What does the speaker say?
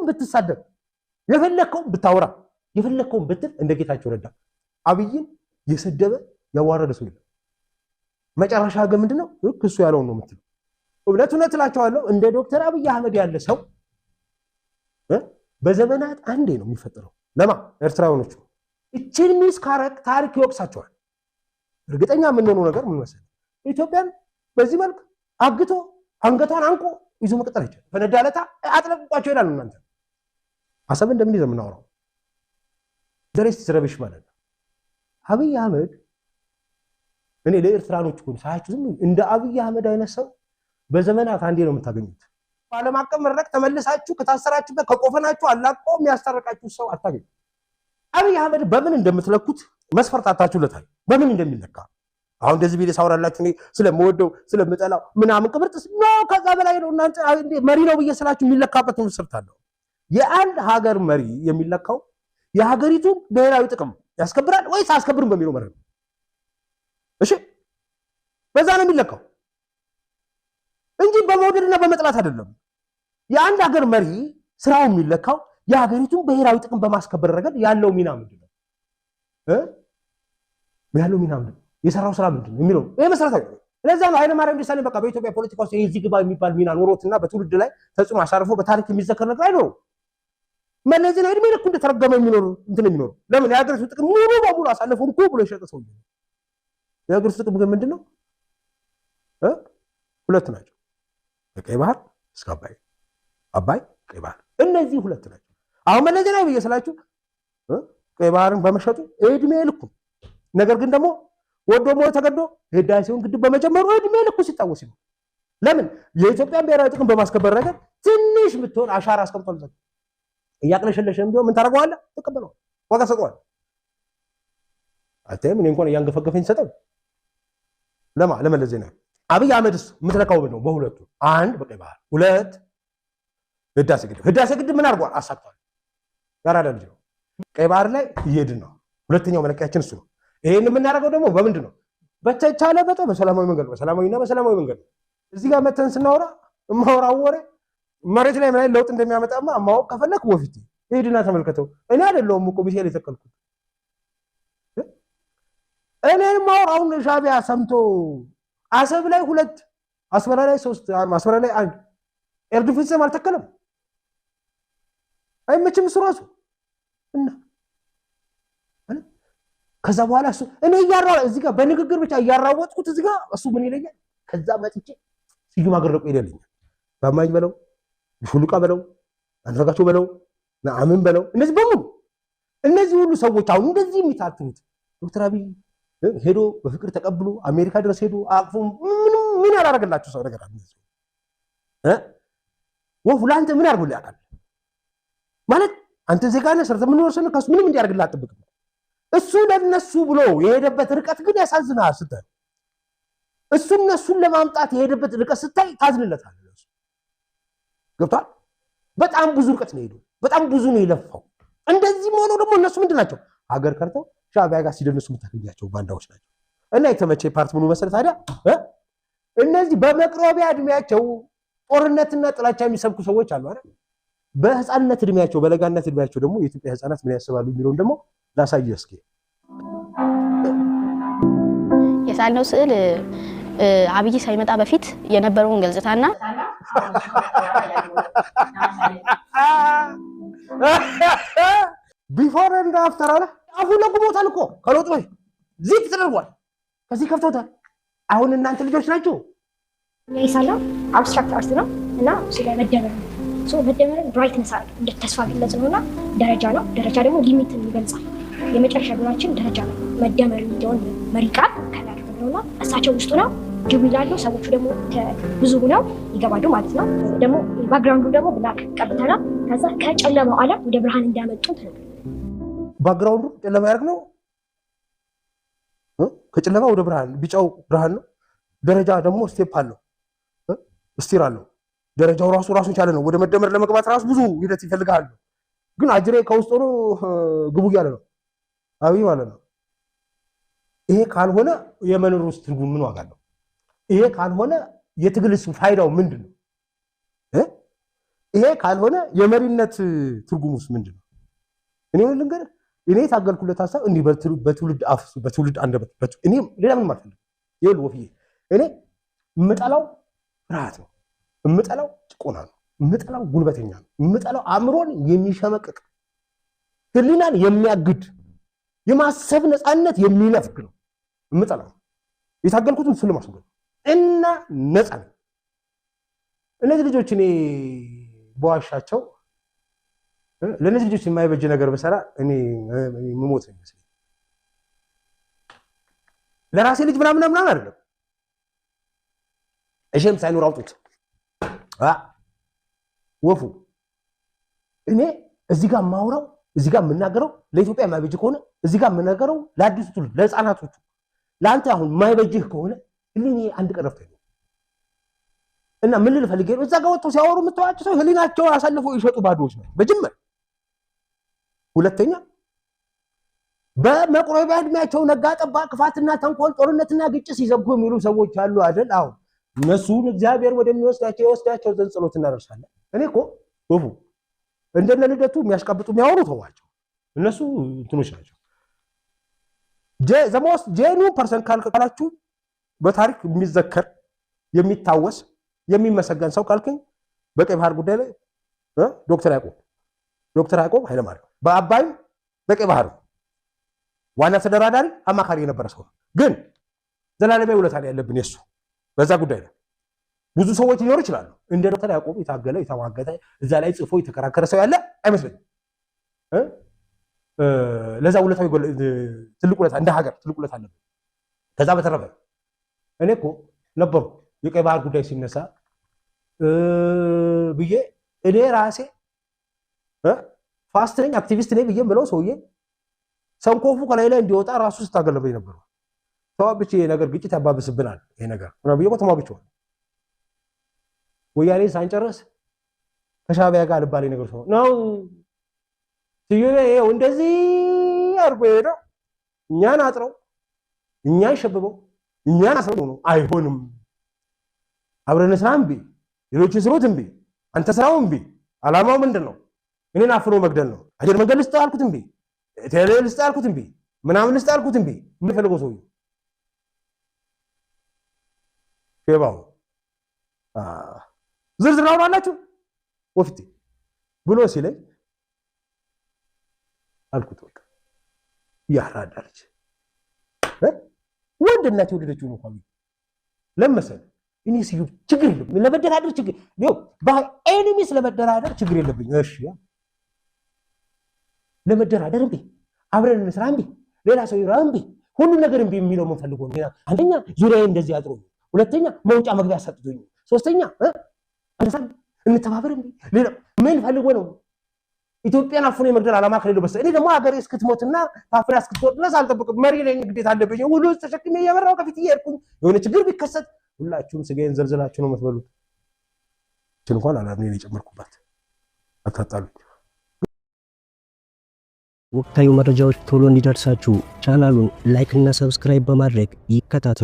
የፈለግከውን ብትሳደብ፣ የፈለግከውን ብታወራ፣ የፈለግከውን ብትል እንደ ጌታቸው ረዳ አብይን የሰደበ ያዋረደ ሰው የለም። መጨረሻ ግን ምንድነው? ልክ እሱ ያለውን ነው የምትለው። እውነት እውነት እላቸዋለሁ እንደ ዶክተር አብይ አህመድ ያለ ሰው በዘመናት አንዴ ነው የሚፈጠረው። ለማ ኤርትራውያኖቹ እችን miss ካረግ ታሪክ ይወቅሳቸዋል። እርግጠኛ የምንሆነው ነገር ምን መሰለህ? ኢትዮጵያን በዚህ መልክ አግቶ አንገቷን አንቆ ይዞ መቀጠል አይቻልም። ፈነዳለታ አጥለቅቋቸው ይላሉ። እናንተ አሰብ እንደምን ይዘን የምናወራው the rest rubbish ማለት ነው። አብይ አህመድ እኔ ለኤርትራኖች እኮ ሳያችሁ ዝም እንደ አብይ አህመድ አይነት ሰው በዘመናት አንዴ ነው የምታገኙት። በዓለም አቀፍ መድረክ ተመልሳችሁ ከታሰራችሁበት ከቆፈናችሁ አላቆ የሚያስታርቃችሁ ሰው አታገኙ። አብይ አህመድ በምን እንደምትለኩት መስፈርት አታችሁለታል። በምን እንደሚለካ አሁን እንደዚህ ቢል ሳወራላችሁ እኔ ስለምወደው ስለምጠላው ምናምን ቅብርጥስ no ከዛ በላይ ነው። እናንተ መሪ ነው ብዬ ስላችሁ የሚለካበት መስፈርት አለው። የአንድ ሀገር መሪ የሚለካው የሀገሪቱን ብሔራዊ ጥቅም ያስከብራል ወይስ አያስከብርም በሚለው መርህ ነው። እሺ በዛ ነው የሚለካው እንጂ በመውደድና በመጥላት አይደለም። የአንድ ሀገር መሪ ስራው የሚለካው የሀገሪቱን ብሔራዊ ጥቅም በማስከበር ረገድ ያለው ሚና ምንድን ነው ያለው ሚና ምንድን ነው? የሰራው ስራ ምንድን ነው የሚለው ይሄ መሰረታዊ ነው። ለዛ ነው ኃይለማርያም ደሳለኝ በቃ በኢትዮጵያ ፖለቲካ ውስጥ የዚህ ግባ የሚባል ሚና ኖሮትና በትውልድ ላይ ተጽዕኖ አሳርፎ በታሪክ የሚዘከር ነገር አይኖረው። መለስ ዜናዊ እድሜ ልኩ እንደተረገመ የሚኖር እንትን የሚኖር ለምን የሀገሪቱ ጥቅም ሙሉ በሙሉ አሳልፎ እንኩ ብሎ የሸጠ ሰውዬ ነው። የሀገሪቱ ጥቅም ግን ምንድን ነው? ሁለት ናቸው። ከቀይ ባህር እስከ አባይ፣ አባይ ቀይ ባህር፣ እነዚህ ሁለት ናቸው። አሁን መለስ ዜናዊ ብዬ ስላችሁ ቀይ ባህርን በመሸጡ እድሜ ልኩ ነገር ግን ደግሞ ወዶ ሞ ተገዶ ህዳሴውን ግድብ በመጀመሩ እድሜ ልኩ ሲታወስ ነው። ለምን የኢትዮጵያን ብሔራዊ ጥቅም በማስከበር ረገድ ትንሽ ብትሆን አሻራ አስቀምጧል። እያቅለሸለሸም ቢሆን ምን ታደርገዋለህ? ትቀበለዋለህ፣ ዋጋ ሰጠዋለህ። አታይም? እኔ እንኳን እያንገፈገፈኝ ሰጠው ለማ ለመለስ ዜናዊ። አብይ አህመድስ የምትለካው ነው በሁለቱ፣ አንድ በቀይ ባህር፣ ሁለት ህዳሴ ግድብ። ህዳሴ ግድብ ምን አድርጓል? አሳክቷል። ያራዳ ልጅ ነው። ቀይ ባህር ላይ እየሄድን ነው። ሁለተኛው መለኪያችን እሱ ነው። ይሄን የምናደርገው ደግሞ በምንድን ነው? በተቻለ መጠን በሰላማዊ መንገድ ነው። በሰላማዊና በሰላማዊ መንገድ ነው። እዚህ ጋር መተን ስናወራ የማወራው ወሬ መሬት ላይ ምን አይነት ለውጥ እንደሚያመጣማ ማወቅ ከፈለክ ወፊት ሂድና ተመልከተው። እኔ አይደለሁም እኮ ሚሳኤል የተከልኩት። እኔን ማወራውን ሻዕቢያ ሰምቶ አሰብ ላይ ሁለት፣ አስመራ ላይ ሶስት፣ አስመራ ላይ አንድ air defense ም አልተከለም። አይመችም እሱ ራሱ እና ከዛ በኋላ እሱ እኔ እያራ እዚህ ጋር በንግግር ብቻ እያራወጥኩት እዚህ ጋር እሱ ምን ይለኛል? ከዛ መጥቼ ስዩም አገር ለቆ ይለኛል። ባማኝ በለው ሹሉቃ በለው አንዳርጋቸው በለው ነአምን በለው እነዚህ በሙሉ እነዚህ ሁሉ ሰዎች አሁን እንደዚህ የሚታትሩት ዶክተር አብይ ሄዶ በፍቅር ተቀብሎ አሜሪካ ድረስ ሄዶ አቅፎ ምንም ምን ያላደረገላቸው ሰው ነገር አለ ወፉ ለአንተ ምን አድርጎልህ ያውቃል? ማለት አንተ ዜጋ ነህ፣ ሰርተህ የምንኖር ሰው ነህ። ከእሱ ምንም እንዲያደርግልህ አትጠብቅም። እሱ ለነሱ ብሎ የሄደበት ርቀት ግን ያሳዝናል። ስታይ እሱ እነሱን ለማምጣት የሄደበት ርቀት ስታይ ታዝንለታለህ። ገብቶሃል? በጣም ብዙ ርቀት ነው የሄደው። በጣም ብዙ ነው የለፋው። እንደዚህም ሆኖ ደግሞ እነሱ ምንድን ናቸው? ሀገር ከርተው ሻዕቢያ ጋር ሲደንሱ የምታገኛቸው ባንዳዎች ናቸው። እና የተመቸ part ምኑ መሰለህ ታዲያ እነዚህ በመቅረቢያ እድሜያቸው ጦርነትና ጥላቻ የሚሰብኩ ሰዎች አሉ አይደል? በህፃንነት እድሜያቸው በለጋነት እድሜያቸው ደግሞ የኢትዮጵያ ህፃናት ምን ያስባሉ የሚለውን ደግሞ ላሳየህ እስኪ። የሳልነው ስዕል አብይ ሳይመጣ በፊት የነበረውን ገጽታና before and after አለ። አፉ ለጉሞታል እኮ ከለውጡ በፊት ዚፕ ተደርጓል። ከዚህ ከፍተውታል። አሁን እናንተ ልጆች ናቸው። እኛ የሳልነው abstract art ነው እና ስለ መደመር ነው። so መደመርን brightness አለ እንደ ተስፋ ገለጽ ነው እና ደረጃ ነው። ደረጃ ደግሞ limit ን ይገልጻል። የመጨረሻ ጎላችን ደረጃ ነው። መደመር የሚለውን መሪ ቃል ከላይ አድርገን ነው እና እሳቸው ውስጡ ነው ግቡ ይላሉ። ሰዎቹ ደግሞ ብዙ ሆነው ይገባሉ ማለት ነው። ደግሞ background ኡ ደግሞ black ቀብተናል። ከዛ ከጨለማው ዓለም ወደ ብርሃን እንዲያመጡ ተነግሯል። background ኡ ጨለማ ያደርግ ነው። ከጨለማ ወደ ብርሃን ቢጫው ብርሃን ነው። ደረጃ ደግሞ step አለው፣ stair አለው። ደረጃው ራሱ ራሱን ቻለ ነው። ወደ መደመር ለመግባት ራሱ ብዙ ሂደት ይፈልጋል። ግን አጅሬ ከውስጥ ሆኖ ግቡ እያለ ነው አብይ ማለት ነው። ይሄ ካልሆነ የመኖር ውስጥ ትርጉም ምን ዋጋ አለው? ይሄ ካልሆነ የትግልስ ፋይዳው ምንድን ነው? ይሄ ካልሆነ የመሪነት ትርጉሙስ ምንድን ነው? እኔ ምን ልንገርህ፣ እኔ የታገልኩለት ሀሳብ እንዲህ በትውልድ አፍ፣ በትውልድ አንደበት፣ እኔ ሌላ ምንም አልፈልግም። ይኸውልህ ወፍዬ፣ እኔ የምጠላው ፍርሃት ነው፣ የምጠላው ጭቆና ነው፣ የምጠላው ጉልበተኛ ነው፣ የምጠላው አእምሮን የሚሸመቅቅ፣ ህሊናን የሚያግድ፣ የማሰብ ነፃነት የሚነፍግ ነው የምጠላው። የታገልኩትም እሱን ለማስወገድ እና ነፃ ነው። እነዚህ ልጆች እኔ በዋሻቸው፣ ለእነዚህ ልጆች የማይበጅ ነገር በሰራ እኔ የምሞት ነው የሚመስለኝ። ለራሴ ልጅ ምናምን ምናምን አይደለም። እሸም ሳይኖር አውጡት ወፉ። እኔ እዚህ ጋር የማውራው፣ እዚህ ጋር የምናገረው ለኢትዮጵያ የማይበጅ ከሆነ፣ እዚህ ጋር የምናገረው ለአዲሱ ትውልድ፣ ለህፃናቶቹ፣ ለአንተ አሁን የማይበጅህ ከሆነ ህሊኔ አንድ ቀን ረፍት አይኖርም። እና ምን ልል ፈልጌ ነው፣ እዛ ጋር ወጥተው ሲያወሩ የምታዋቸው ሰው ህሊናቸውን አሳልፈው ይሸጡ ባዶዎች ናቸው። በጅምር ሁለተኛ በመቁረቢያ እድሜያቸው ነጋ ጠባ ክፋትና ተንኮል፣ ጦርነትና ግጭት ሲሰብኩ የሚሉ ሰዎች አሉ አይደል? አዎ፣ እነሱን እግዚአብሔር ወደሚወስዳቸው የወስዳቸው ዘንድ ጸሎት እናደርሳለን። እኔ እኮ ወፉ እንደነ ልደቱ የሚያሽቃብጡ የሚያወሩ ተዋቸው፣ እነሱ እንትኖች ናቸው። The most genuine person ካላችሁ፣ በታሪክ የሚዘከር፣ የሚታወስ፣ የሚመሰገን ሰው ካልከኝ በቀይ ባህር ጉዳይ ላይ ዶክተር ያዕቆብ ኃይለማርያም፣ በአባይም በቀይ ባህር ዋና ተደራዳሪ አማካሪ የነበረ ሰው ነው። ግን ዘላለማዊ ውለታ ነው ያለብን የሱ በዛ ጉዳይ ላይ። ብዙ ሰዎች ሊኖሩ ይችላሉ። እንደ ዶክተር ያዕቆብ የታገለ፣ የተሟገተ፣ እዛ ላይ ጽፎ የተከራከረ ሰው ያለ አይመስለኝም። ለዛ ውለታዊ ትልቅ ውለታ፣ እንደ ሀገር ትልቅ ውለታ አለብን። ከዛ በተረፈ እኔ እኮ ነበርኩ የቀይ ባህር ጉዳይ ሲነሳ ብዬ፣ እኔ ራሴ fast ነኝ፣ አክቲቪስት ነኝ ብዬ ብለው ሰውዬ ሰንኮፉ ከላይ ላይ እንዲወጣ ራሱ ስታገለበኝ ነበሩ። ተዋብቼ ይሄ ነገር ግጭት ያባብስብናል ይሄ ነገር ምናምን ብዬ እኮ ተሟግቼዋለሁ። ወያኔ ሳንጨርስ ከሻዕቢያ ጋር ልባሌ ነገር ሰው ነው ስዩሜ፣ ይኸው እንደዚህ አድርጎ የሄደው እኛን አጥረው፣ እኛን ሸብበው፣ እኛን አስረው ነው። አይሆንም። አብረን ስራ እምቢ፣ ሌሎች ስሩት እምቢ፣ አንተ ስራው እምቢ። አላማው ምንድን ነው? እኔን አፍኖ መግደል ነው። አየር መንገድ ልስጥ አልኩት እምቢ፣ ቴሌ ልስጥ አልኩት እምቢ፣ ምናምን ልስጥ አልኩት እምቢ። ምን ፈልገው ሰውዬው ሼባው ዝርዝር አውራላችሁ ወፍቴ ብሎ ሲለኝ አልኩት በቃ ያራዳ ልጅ ወንድ እናት የወለደችው ነው እንኳን ለመሰል እኔ ስዩም ችግር የለብኝም ለመደራደር፣ ችግር ይኸው by any means ለመደራደር ችግር የለብኝም። እሺ ለመደራደር እምቢ፣ አብረን እንስራ እምቢ፣ ሌላ ሰው ይራ እምቢ፣ ሁሉም ነገር እምቢ የሚለው ምን ፈልጎ ነው? አንደኛ ዙሪያዬ እንደዚህ አጥሮኝ፣ ሁለተኛ መውጫ መግቢያ ሰጥቶኝ፣ ሶስተኛ እንተባበር እምቢ፣ ሌላ ምን ፈልጎ ነው? ኢትዮጵያን አፍኖ የመግደል ዓላማ ከሌለው በስተቀር እኔ ደግሞ ሀገሬ እስክትሞትና ታፍና እስክትወጥ ድረስ አልጠብቅም። መሪ ነኝ፣ ግዴታ አለብኝ። ሁሉ ተሸክሜ እየበራሁ ከፊት እየሄድኩኝ የሆነ ችግር ቢከሰት ሁላችሁም ስጋዬን ዘልዝላችሁ ነው የምትበሉት። እንኳን አላምኔን የጨመርኩባት አታጣሉኝ። ወቅታዊ መረጃዎች ቶሎ እንዲደርሳችሁ ቻናሉን like እና subscribe በማድረግ ይከታተሉ።